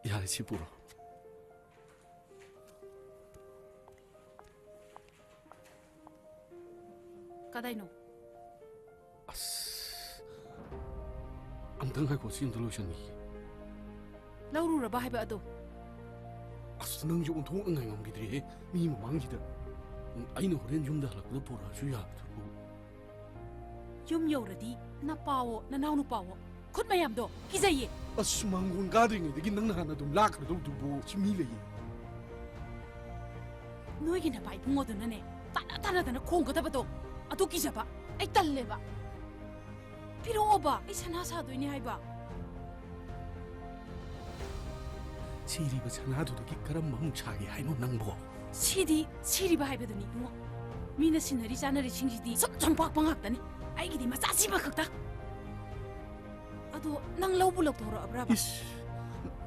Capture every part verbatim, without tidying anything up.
ꯌꯥꯔꯦ, ꯁꯤ ꯄꯨꯔꯣ꯫ ꯀꯗꯥꯏꯅꯣ? ꯑꯁ, ꯑꯝꯇꯪ ꯉꯥꯏꯈꯣ, ꯁꯤ ꯑꯝꯇ ꯂꯣꯏꯁꯟꯈꯤꯒꯦ꯫ ꯂꯧꯔꯨꯔꯕ ꯍꯥꯏꯕ ꯑꯗꯣ? ꯑꯁ, ꯅꯪꯁꯨ ꯑꯣꯟꯊꯣꯛꯅ ꯉꯥꯏꯉꯝꯈꯤꯗ꯭ꯔꯦꯍꯦ, ꯃꯤ ꯃꯃꯥꯡꯁꯤꯗ꯫ ꯑꯩꯅ ꯍꯣꯔꯦꯟ ꯌꯨꯝꯗ ꯍꯜꯂꯛꯄꯗ ꯄꯨꯔꯛꯑꯁꯨ ꯌꯥꯕꯗꯨꯕꯨ꯫ ꯌꯨꯝ ꯌꯧꯔꯗꯤ ꯅꯄꯥꯋꯣ, ꯅꯅꯥꯎ ꯅꯨꯄꯥꯋꯣ, ꯈꯨꯠ ꯃꯌꯥꯝꯗꯣ ꯀꯤꯖꯩꯌꯦ꯫ ꯑꯁ, ꯃꯥꯡꯒꯣꯟ ꯀꯥꯗ꯭ꯔꯤꯉꯩꯗꯒꯤ ꯅꯪꯅ ꯍꯥꯟꯅ ꯑꯗꯨꯝ ꯂꯥꯛꯈ꯭ꯔꯗꯧꯗꯨꯕꯨ꯫ ꯁꯤ ꯃꯤ ꯂꯩꯌꯦ꯫ ꯅꯣꯏꯒꯤ ꯅꯄꯥ ꯏꯕꯨꯡꯉꯣꯗꯨꯅꯅꯦ, ꯇꯥꯟꯅ ꯇꯥꯟꯅꯗꯅ ꯈꯣꯡꯒꯗꯕꯗꯣ, ꯑꯗꯨ ꯀꯤꯖꯕ꯫ ꯑꯩ ꯇꯜꯂꯦꯕ꯫ ꯄꯤꯔꯛꯑꯣꯕ, ꯑꯩ ꯁꯅꯥ ꯁꯥꯗꯣꯏꯅꯦ ꯍꯥꯏꯕ꯫ ꯁꯤꯔꯤꯕ ꯁꯅꯥꯗꯨꯗꯒꯤ ꯀꯔꯝꯕ ꯑꯃꯨꯛ ꯁꯥꯒꯦ ꯍꯥꯏꯅꯣ ꯅꯪꯕꯣ? ꯁꯤꯗꯤ ꯁꯤꯔꯤꯕ ꯍꯥꯏꯕꯗꯨꯅꯤ ꯏꯕꯨꯡꯉꯣ꯫ ꯃꯤꯅ ꯁꯤꯟꯅꯔꯤ ꯆꯥꯅꯔꯤꯁꯤꯡꯁꯤꯗꯤ ꯁꯨꯝ ꯁꯨꯝ ꯄꯥꯛꯄ ꯉꯥꯛꯇꯅꯤ꯫ ꯑꯩꯒꯤꯗꯤ ꯃꯆꯥ ꯁꯤꯃ ꯈꯛꯇ꯫ ꯑꯗꯣ ꯅꯪ ꯂꯧꯕꯨ ꯂꯧꯊꯣꯔꯛꯑꯕ꯭ꯔꯥꯕ? ꯏꯁ,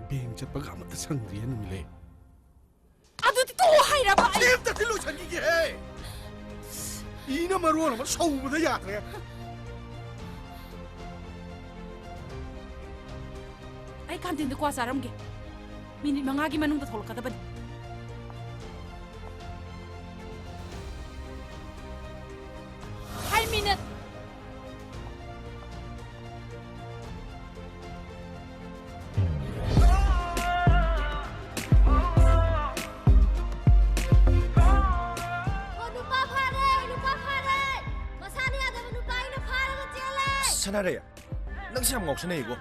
ꯕꯦꯡ ꯆꯠꯄꯒ ꯑꯃꯠꯇ ꯁꯪꯗ꯭ꯔꯤꯌꯦ ꯅꯨꯃꯤꯠꯂꯩ꯫ ꯑꯗꯨꯗꯤ ꯇꯣꯛꯑꯣ ꯍꯥꯏꯔꯕ ꯑꯩ? ꯁꯤ ꯑꯝꯇꯗꯤ ꯂꯣꯏꯁꯟꯈꯤꯒꯦꯍꯦ! ꯏꯅ ꯃꯔꯣꯟ ꯑꯃ ꯁꯧꯕꯗ ꯌꯥꯗ꯭ꯔꯦ꯫ ꯑꯩ ꯀꯥꯟꯇꯤꯟꯗ ꯀ꯭ꯋꯥ ꯆꯥꯔꯝꯒꯦ꯫ ꯃꯤꯅꯤꯠ ꯃꯉꯥꯒꯤ ꯃꯅꯨꯡꯗ ꯊꯣꯛꯂꯛꯀꯗꯕꯅꯤ꯫ Five minute꯫ ꯑꯣ, ꯅꯨꯄꯥ ꯐꯥꯔꯦ, ꯅꯨꯄꯥ ꯐꯥꯔꯦ꯫ ꯃꯁꯥꯅ ꯌꯥꯗꯕ ꯅꯨꯄꯥ ꯑꯩꯅ ꯐꯥꯔꯒ ꯆꯦꯜꯂꯦ꯫ ꯁꯅꯥꯔꯩ, ꯅꯪꯁꯦ ꯌꯥꯝ ꯉꯥꯎꯁꯟꯅꯩꯀꯣ꯫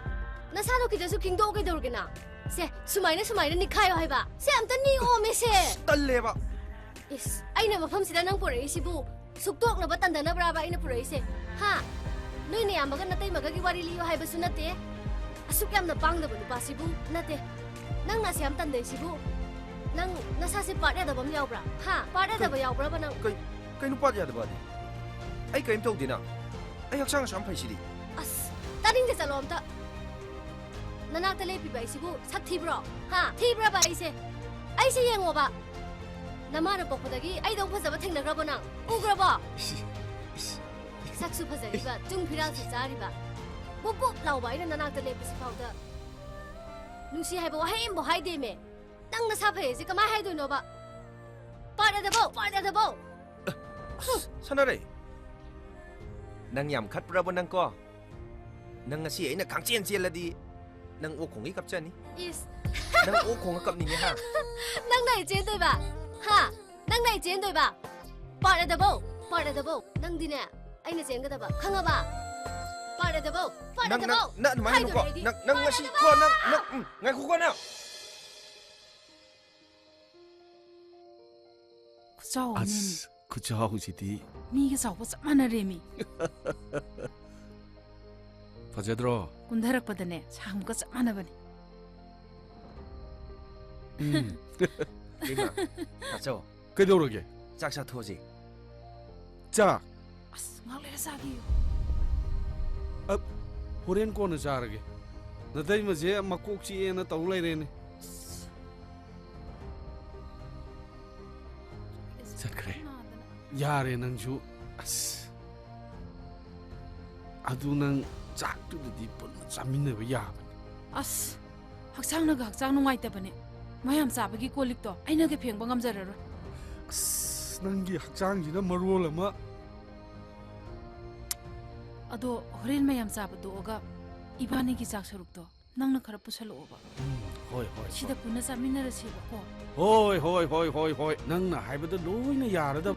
ꯅꯁꯥꯗꯣ ꯈꯤꯇꯁꯨ ꯈꯤꯡꯗꯣꯛꯑꯣ ꯀꯩꯗꯧꯔꯒꯦ ꯅꯪ? ꯁꯦ, ꯁꯨꯃꯥꯏꯅ, ꯁꯨꯃꯥꯏꯅ ꯅꯤꯛꯈꯥꯏꯌꯣ ꯍꯥꯏꯕ꯫ ꯁꯦ, ꯑꯝꯇ ꯅꯤꯛꯑꯣꯃꯦ ꯁꯦ꯫ ꯑꯁ, ꯇꯜꯂꯦꯕ꯫ ꯏꯁ, ꯑꯩꯅ ꯃꯐꯝꯁꯤꯗ ꯅꯪ ꯄꯨꯔꯛꯏꯁꯤꯕꯨ ꯁꯨꯛꯇꯣꯛꯅꯕ ꯇꯟꯗꯅꯕ꯭ꯔꯥꯕ ꯑꯩꯅ ꯄꯨꯔꯛꯏꯁꯦ? ꯍꯥ? ꯅꯣꯏ ꯅꯌꯥꯝꯕꯒ ꯅꯇꯩꯃꯒꯒꯤ ꯋꯥꯔꯤ ꯂꯤꯌꯣ ꯍꯥꯏꯕꯁꯨ ꯅꯠꯇꯦ꯫ ꯑꯁꯨꯛ ꯌꯥꯝꯅ ꯄꯥꯡꯗꯕ ꯅꯨꯄꯥꯁꯤꯕꯨ ꯅꯠꯇꯦ꯫ ꯅꯪꯅ ꯑꯁꯨꯛ ꯌꯥꯝ ꯇꯟꯗꯩꯁꯤꯕꯨ, ꯅꯪ ꯅꯁꯥꯁꯦ part ꯌꯥꯗꯕ ꯑꯃ ꯌꯥꯎꯕ꯭ꯔꯥ? ꯍꯥ? Part ꯌꯥꯗꯕ ꯀꯩ-, ꯌꯥꯎꯕ꯭ꯔꯥꯕ ꯅꯪ? ꯀꯩ-, ꯀꯩꯅꯣ part ꯌꯥꯗꯕꯗꯤ? ꯑꯩ ꯀꯔꯤꯝ ꯇꯧꯗꯦꯅ꯫ ꯑꯩ ꯍꯛꯆꯥꯡ ꯑꯁꯨꯛ ꯌꯥꯝ ꯐꯩꯁꯤꯗꯤ꯫ ꯑꯁ, ꯇꯥꯅꯤꯡꯗꯦ, ꯆꯠꯂꯣ ꯑꯝꯇ꯫ ꯅꯅꯥꯛꯇ ꯂꯦꯞꯄꯤꯕ ꯑꯩꯁꯤꯕꯨ ꯁꯛ ꯊꯤꯕ꯭ꯔꯣ? ꯍꯥ? ꯊꯤꯕ꯭ꯔꯕ ꯑꯩꯁꯦ? ꯑꯩꯁꯦ ꯌꯦꯡꯉꯣꯕ꯫ ꯅꯃꯥꯅ ꯄꯣꯛꯄꯗꯒꯤ ꯑꯩꯗꯧ ꯐꯖꯕ ꯊꯦꯡꯅꯈ꯭ꯔꯕꯣ ꯅꯪ? ꯎꯈ꯭ꯔꯕꯣ? ꯏꯁ, ꯏꯁ, ꯏꯁ꯫ ꯁꯛꯁꯨ ꯐꯖꯔꯤꯕ, ꯆꯨꯡ ꯐꯤꯔꯥꯜꯁꯨ ꯆꯥꯔꯤꯕ, ꯕꯨꯞ ꯕꯨꯞ ꯂꯥꯎꯕ ꯑꯩꯅ ꯅꯅꯥꯛꯇ ꯂꯦꯞꯄꯁꯤ ꯐꯥꯎꯗ ꯅꯨꯡꯁꯤ ꯍꯥꯏꯕ ꯋꯥꯍꯩ ꯑꯃꯕꯨ ꯍꯥꯏꯗꯦꯃꯦ꯫ ꯅꯪ ꯅꯁꯥ ꯐꯩ ꯍꯥꯏꯁꯦ ꯀꯃꯥꯏ ꯍꯥꯏꯗꯣꯏꯅꯣꯕ? Part ꯑꯗꯕꯧ, part ꯑꯗꯕꯧ꯫ ꯁꯥꯟꯅꯔꯦ꯫ ꯅꯪ ꯌꯥꯝ ꯈꯠꯄ꯭ꯔꯕ ꯅꯪ ꯀꯣ? ꯅꯪ ꯉꯁꯤ ꯑꯩꯅ ꯈꯪꯆꯦꯟ ꯆꯦꯜꯂꯗꯤ ꯅꯪ ꯑꯣꯛ ꯈꯣꯡꯒꯩ ꯀꯞꯆꯅꯤ꯫ ꯏꯁ꯫ ꯅꯪ ꯑꯣꯛ ꯈꯣꯡꯉ ꯀꯞꯅꯤꯡꯉꯦ ꯍꯥ? ꯅꯪꯅ ꯑꯩ ꯆꯦꯟꯗꯣꯏꯕ? ꯍꯥ? ꯅꯪꯅ ꯑꯩ ꯆꯦꯟꯗꯣꯏꯕ? Part ꯑꯗꯕꯧ, part ꯑꯗꯕꯧ꯫ ꯅꯪꯗꯤꯅꯦ ꯑꯩꯅ ꯆꯦꯟꯒꯗꯕ, ꯈꯪꯉꯕ? ꯄꯥꯔꯠ ꯑꯗꯕꯧ, ꯄꯥꯔꯠ ꯅꯪ, ꯅꯪ, ꯑꯗꯕꯧ꯫ ꯅꯪ ꯑꯗꯨꯃꯥꯏꯅ ꯍꯥꯏꯗꯣꯔꯦ ꯍꯥꯏꯅꯨꯀꯣ꯫ ꯑꯩꯗꯤ꯫ ꯅꯪ, ꯅꯪ ꯄꯥꯔꯠ ꯉꯁꯤ ꯀꯣ, ꯅꯪ, ꯑꯗꯕꯧ! ꯅꯪ, ꯎꯝ, ꯉꯥꯏꯈꯣꯀꯣ ꯅꯪ꯫ ꯈꯨꯆꯥꯎ ꯑꯃꯅꯦꯃꯤ꯫ ꯑꯁ, ꯈꯨꯆꯥꯎꯁꯤꯗꯤ꯫ ꯃꯤꯒ ꯆꯥꯎꯕ ꯆꯞ ꯃꯥꯟꯅꯔꯦꯃꯤ꯫ ꯐꯖꯗ꯭ꯔꯣ? ꯀꯨꯟꯊꯔꯛꯄꯗꯅꯦ, ꯁꯥꯡꯕꯒ ꯆꯞ ꯃꯥꯟꯅꯕꯅꯤ꯫ ꯎꯝ꯫ ꯏꯃꯥ, ꯇꯥꯆꯧ꯫ ꯀꯩꯗꯧꯔꯒꯦ? ꯆꯥꯛ ꯆꯥꯊꯣꯛꯑꯁꯤ꯫ ꯆꯥꯛ? ꯑꯁ, ꯉꯥꯛ ꯂꯩꯔ ꯆꯥꯒꯦꯌꯨ꯫ ꯑ, ꯍꯣꯔꯦꯟ ꯀꯣꯟꯅ ꯆꯥꯔꯒꯦ꯫ ꯅꯇꯩꯃꯁꯦ ꯃꯀꯣꯛ ꯆꯤꯛꯑꯦꯅ ꯇꯧ ꯂꯩꯔꯦꯅꯦ꯫ ꯆꯠꯈ꯭ꯔꯦ꯫ ꯌꯥꯔꯦ ꯅꯪꯁꯨ꯫ ꯑꯁ꯫ ꯑꯗꯨ ꯅꯪ ꯆꯥꯛꯇꯨꯗꯗꯤ ꯄꯨꯟꯅ ꯆꯥꯃꯤꯟꯅꯕ ꯌꯥꯕꯅꯤ꯫ ꯑꯁ, ꯍꯛꯆꯥꯡꯅꯒ ꯍꯛꯆꯥꯡ ꯅꯨꯡꯉꯥꯏꯇꯕꯅꯦ꯫ ꯃꯌꯥꯝ ꯆꯥꯕꯒꯤ ꯀꯣꯜ ꯂꯤꯛꯇꯣ ꯑꯩꯅꯒ ꯐꯦꯡꯕ ꯉꯝꯖꯔꯔꯣꯏ꯫ ꯑꯁ, ꯅꯪꯒꯤ ꯍꯛꯆꯥꯡꯁꯤꯅ ꯃꯔꯣꯜ ꯑꯃ꯫ ꯑꯗꯣ ꯍꯣꯔꯦꯟ ꯃꯌꯥꯝ ꯆꯥꯕ ꯇꯣꯛꯑꯒ ꯏꯕꯥꯅꯤꯒꯤ ꯆꯥꯛ ꯁꯔꯨꯛꯇꯣ ꯅꯪꯅ ꯈꯔ ꯄꯨꯁꯜꯂꯛꯑꯣꯕ꯫ ꯎꯝ, ꯍꯣꯏ, ꯍꯣꯏ, ꯁꯤꯗ ꯍꯣꯏ꯫ ꯄꯨꯟꯅ ꯆꯥꯃꯤꯟꯅꯔꯁꯦꯕꯀꯣ꯫ ꯍꯣꯏ, ꯍꯣꯏ, ꯍꯣꯏ, ꯍꯣꯏ, ꯍꯣꯏ꯫ ꯅꯪꯅ ꯍꯥꯏꯕꯗ ꯂꯣꯏꯅ ꯌꯥꯔꯗꯕ꯫